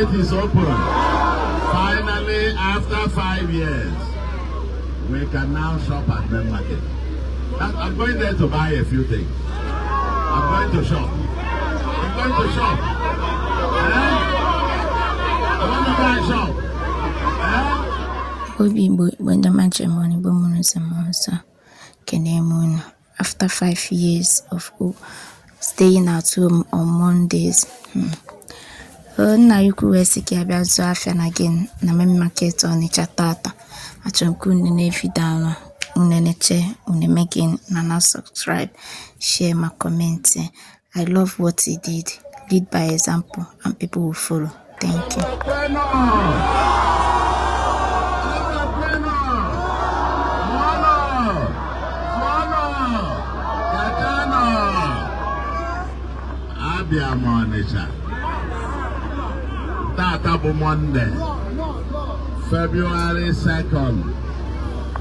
market is open. Finally, after 5 years, we can now shop at main market. I'm going there to buy a few things. I'm going to shop. I'm going to shop. Eh? I want to go and shop. Eh? Obi Igbo, Igbo ndị ọma njem ọnụ, Igbo mụrụ nze m ọzọ, kene m unu. After 5 years of staying at home on Mondays, Nna ya ukwu wee sị ka ya bịa zụọ afịa na gin na main market Ọnịcha tata. Achọrọ m ka unu nene video ahụ, unu neneche, unu eme gịnị na subscribe, share ma comment. I love what he did. Lead by example and people will follow. Thank you. Bueno! Bueno! Mono! Mono! Katano! Abịa m Ọnịcha. Tata bụ Monday, February 2nd,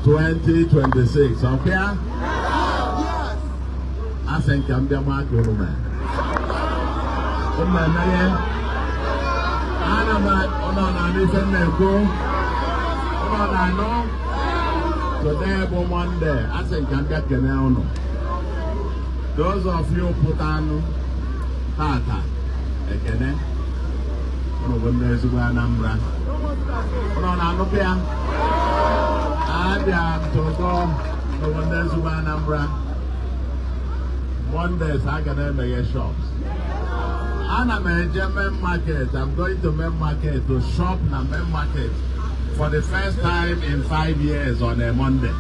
2026. Okay? Asị nke m bịa maa ka unu mee. Unu emeghe? Ana m ụnọ na-anụ ife m na-ekwu. Ụnọ na-anụ? Today bụ Monday. Asị nke m bịa kene unu. Those of you pụtanụ tata, ekene. Unu bụ ndị ezigbo Anambra. Ụnọ na-anụkwa ya? Abịa m Togo, unu bụ ndị ezigbo Anambra. Mondays a ga na-emeghe shops. Ana m eje main market. I'm going to main market to shop na main market for the first time in 5 years on a Monday.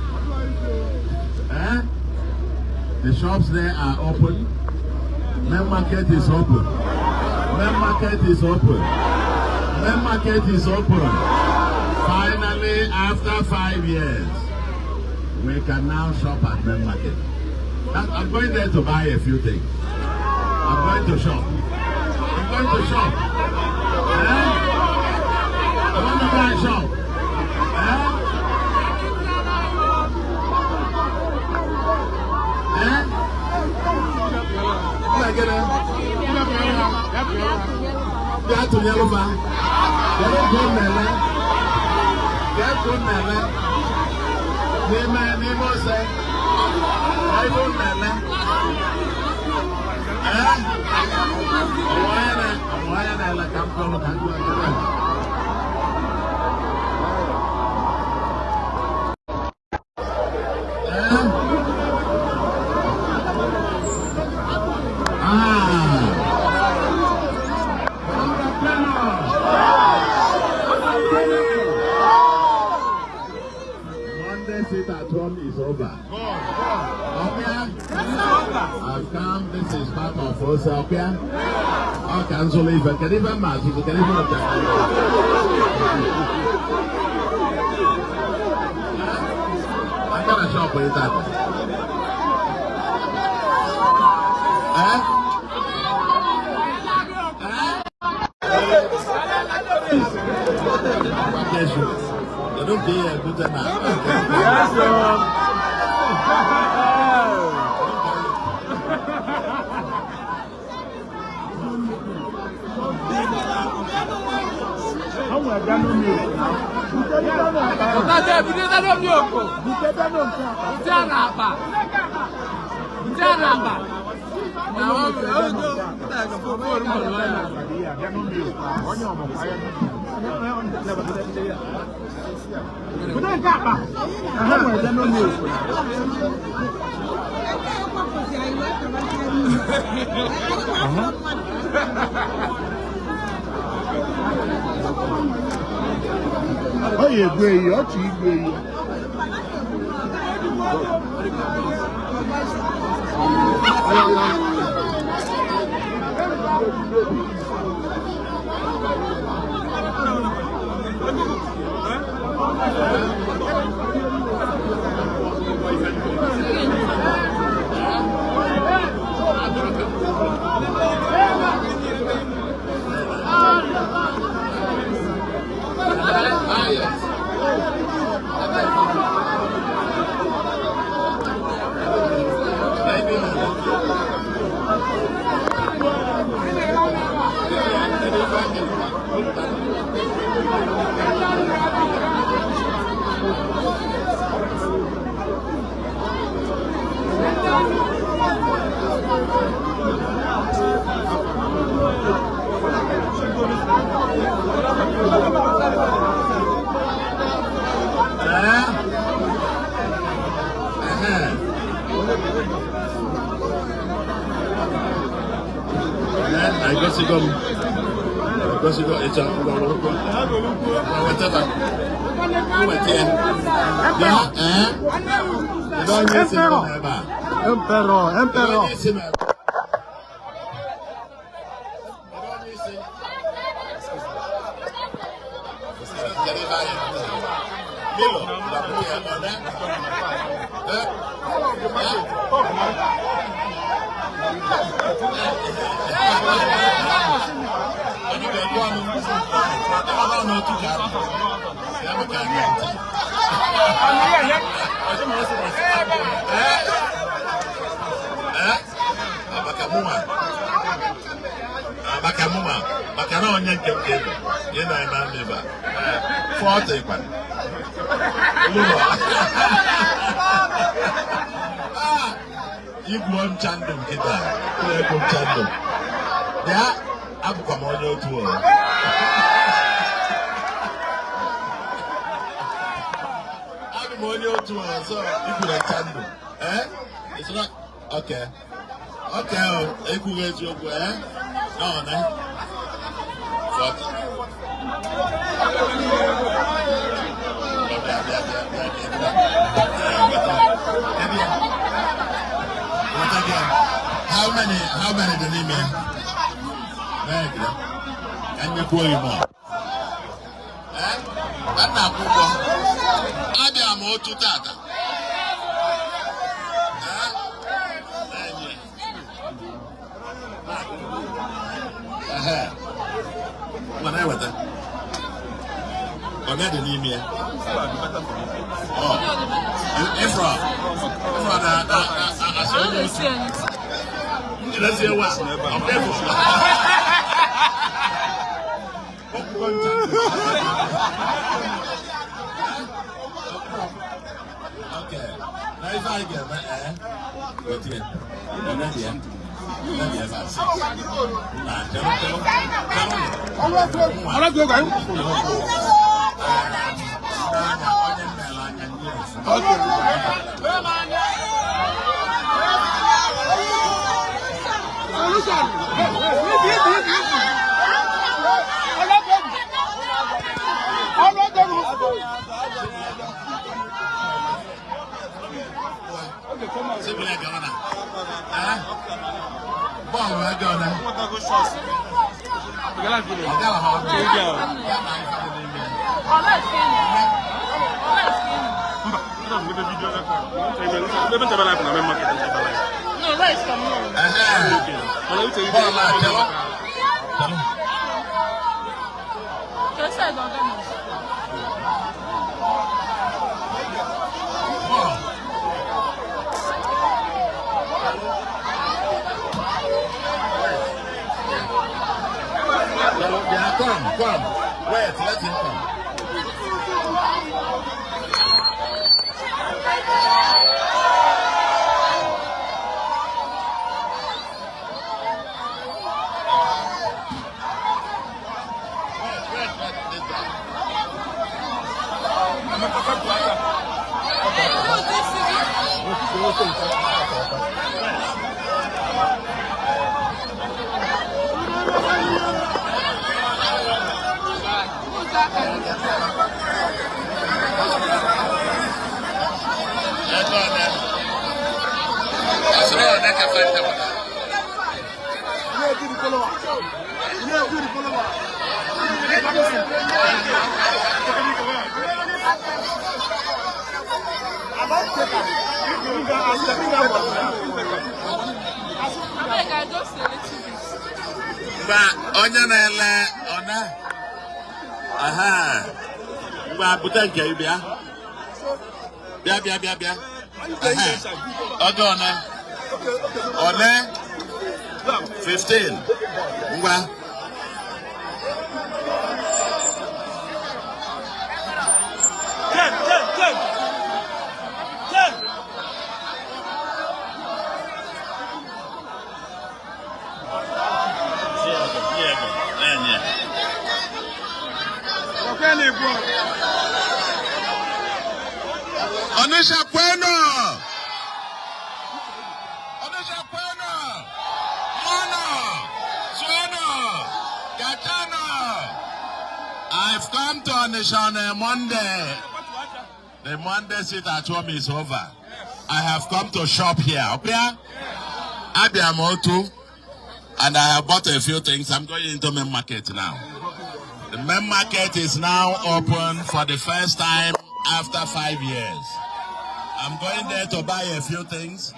Eh? The shops there are open. Main market is open. Main market is open. Main market is open. Finally, after 5 years, we can now shop at main market. I'm going there to buy a few things. I'm going to shop. I'm going to shop. Eh? I want to go and shop. Eh? Eh? Nna gịnị? Bịa tụnyelụ fa. Kedu nke unu na-eme? Kedu nke unu na-eme? N'ime ose? Ebe unu na-eme? Eh? Ọnwa onye na-ele ka m kọrọ ka m gụọ nkele. Eh? Ah. Monday sit at home is over. Okay? I've come, this is part of us, okay? Okay, I'm so leave. Can even matter? Can even I got a shop with that. Eh? Eh? They don't pay a good amount. Yes, sir. Ọ ya egbu ehi, ọ chọ igbu ehi. Ah, yes. Maybe. Ekwesịgo m. Ekwesịgo ịchọ ngwa werekwa. Ngwa wetata. Weta ya. Bịa, ee? Kedu onye isi nọ n'ebe a? Emperor, Kedu Emperor. onye isi nọ ebe a? Kedu onye isi? Kedu ebe anyị nọ? Milo, ngwa bute ya, ọ na? Eh? Eh? Onye ga-ekwu ọnụ? Ọ nọ n'otu ka abụ. Ya bụ ka anyị ntị. Eh? Eh? Maka mụnwa. Ah, maka mụnwa. Maka na onye nke m ka ị bụ. Ị na-eme ama ebe a. Eh, 40 kwa. Ụlọ. Ah, igwuo ncha ndụ nkịta. Egwu ncha ndụ. Bịa, abụkwa m onye otu o. Abụ m onye otu ọzọ ikwuru ncha ndụ. Eh? It's not okay. Okay, o, ekwughị eziokwu, eh? No, ne? 40. Bịa, bịa, bịa, bịa, bịa, bịa. Eh, weta. Ebe ya. Weta gị. How many dị n'ime ya? Nee, gị. Ka m nyekwuo gị more. Eh? A na-akwụ ụgwọ. Abịa m otu tata. Eh? Na-enye. Ehe. Ngwa na-eweta. Ọ dị n'ime ya. Ọ. Ifra. Ifra na na na asị onye otu. Njidezie wa. Ọ bụ efu. Okwugo ncha. Okay. Na ife anyị ga-eme ee. Weta ya. Ọ dị ya. Ọ dị ebe a sị. Na chere chere. Chere. N'anya onye mmele anya ndị efu. Solution. Easy, easy, easy, easy. Ọlọ́gbẹ̀rù. Ọlọ́gbẹ̀rù. Sibili gawa na. Eh? Bọọlụ ego na. Ọ gawa ha ọnụ. Ya na ife dị n'ime ya. No, rice come now. Ehe. Bọọlụ a chelụ. Chelụ. Just side on them. Bọọlụ. Chelụ, bịa, come, come. Wait, let him come. Wait, wait, wait, this guy. No, this is Ego ole? Asịrị ole ka fanta pụtara? Ilé ẹbí ni follower. Ilé ẹbí ni follower. Abeg, I just a little bit. Mgbe onye na-ele ọna aha ngwa bute nke gị bịa bịa bịa bịa bịa. Ehe. Oge one one 15 ngwa. 10, 10, 10. 10. Enye. Ọ̀kẹ́ lè bọ̀. Onitsha kwenu! Onitsha kwenu! Mụọnụ! Zụọnụ! come to Onitsha on a Monday. The Monday sit at home is over. I have come to shop here. Okay? Abịa m Otu, and I have bought a few things. I'm going into main market now. The main market is now open for the first time after 5 years. I'm going there to buy a few things.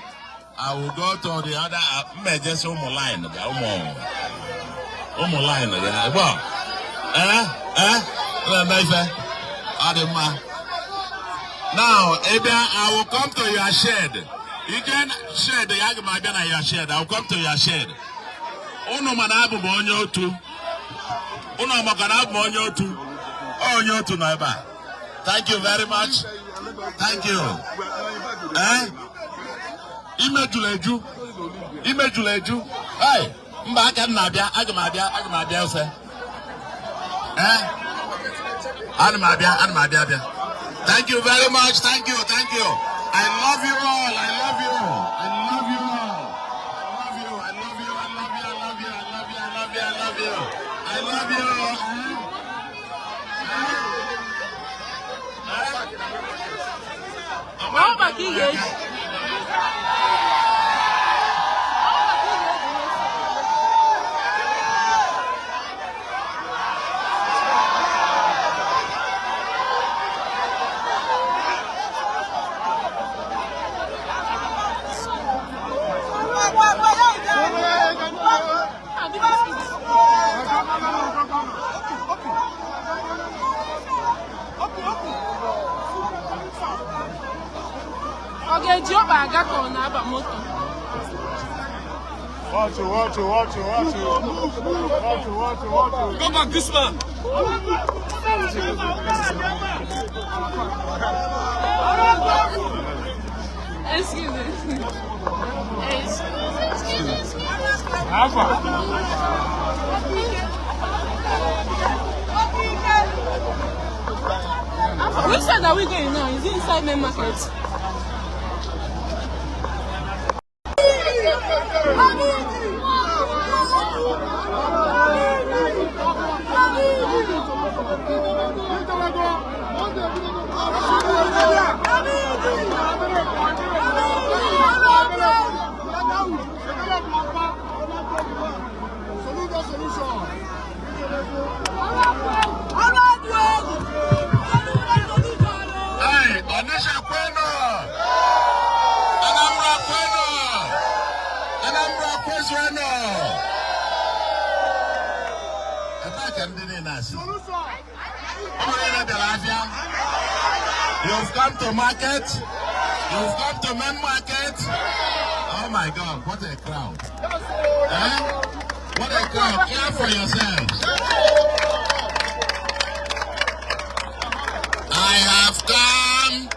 I will go to the other just ụmụ line, ụmụ ụmụ line ya. Well, eh, eh, na-eme ife. Ọ dị mma. Now, Abia, I will come to your shed. You can shed, ya aga m abịa na your shed. I will come to your shed. Unu ma na abụ m onye Otu. Unu maka na abụ m onye Otu. Ọ onye Otu nọ ebe a. Thank you very much. Thank you. Eh? Imejulu eju. Imejulu eju. Hey, mba aka m na-abịa, aga m abịa, aga m abịa ose. Eh? Ana m abịa, ana m abịa abịa. Thank you very much. Thank you. Thank you. I love you all. I love you. I love you all. I love you. I love you. I love you. I love you. I love you. I love you. I love you. I love you. Ọ maka ị ga-eji. Ọ maka ị ga-eji. Ah, biko, excuse me. Ọ ga-eji ọkpa aga ka ọ na-aba moto? Watch it, watch it, watch it, watch it. Watch it, watch it, watch it. Go back, this man. Excuse me. Excuse me. Excuse me. Alpha. Which side are we going now? Is it inside main market? Solution. Hey, Onitsha kwenu! Anambra kwenu! Anambra kwezuenu! Ebee ka ndị niile asị? Ụmụ niile bịara afịa. You've come to market. You've come to main market. Oh my God, what a crowd. Eh? What a crowd. Clap for yourselves. I have come.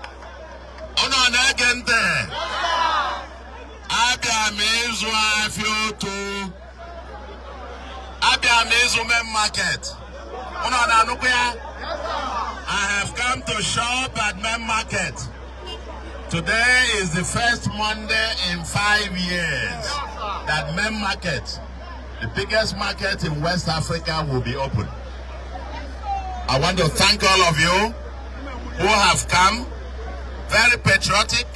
Unu na-ege ntị. Abịa m ịzụ afịa Otu. Abịa m ịzụ main market. Unu na-anụkwa ya? I have come to shop at main market. Today is the first Monday in 5 years that main market, the biggest market in West Africa, will be open. I want to thank all of you who have come, very patriotic,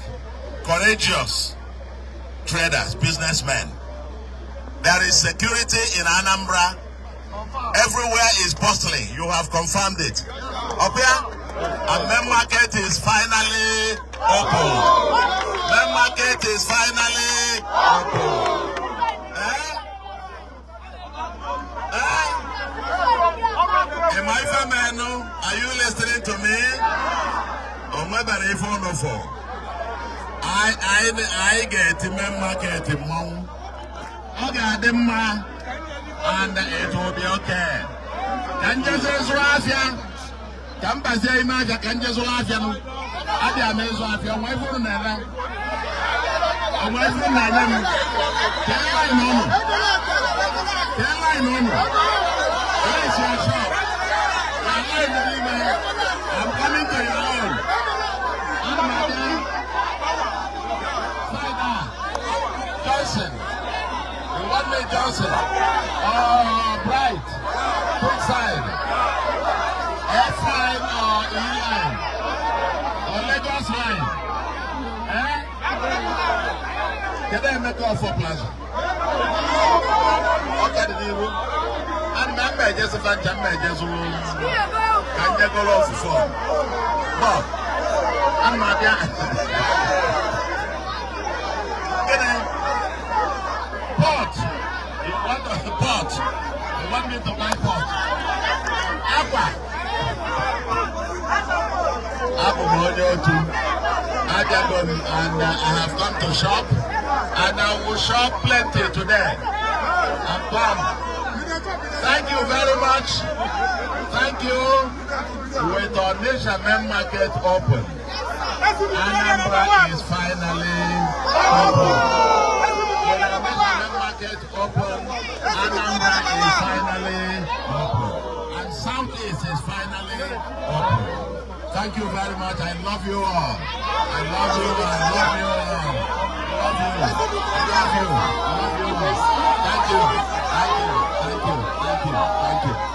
courageous traders, businessmen. There is security in Anambra. Everywhere is bustling. You have confirmed it. Up here, and main market is finally open. Main market is finally open. Eh? Eh? Am I fameno? Are you listening to me? Onwebere ife unu for. I ga-eti main market mmọnwụ. Ọ ga-adị mma and it will be okay. Ka njeze zụrụ afịa, ka m bazie ime afịa, ka nje zụrụ afịa nụ. Abịa m ịzụ afịa, onwe ife unu na-ere. Onwe ife unu na-enye m. Kee line unu. Kee line unu. Where is your shop? Your line dị n'ime. I'm coming to your own. Ana m abịa. Side A. Johnson. You want me, Johnson? Oh, Bright. Quick side. E line or Lagos line? Eh? Kedu Emeka Ọfọ Plaza? Ọ ka dị n'iru. Ana m ama ejezi fa ncha mma ejezuru ka njegoro ofufe. Bọ, ana m abịa. Gịnị? Pot. You want a pot? You want me to buy pot? Akwa. Abụ m onye otu. Abịago m and I have come to shop and I will shop plenty today. I'm come. Thank you very much. Thank you. With Onitsha Main Market open, Anambra is finally open. With Onitsha Main Market open, Anambra is finally open. And Southeast is finally open. Thank you very much. I love you all. I love you. I love you all. Love you. I love you. I love you all. Thank you. Thank you. Thank you. Thank you. Thank you.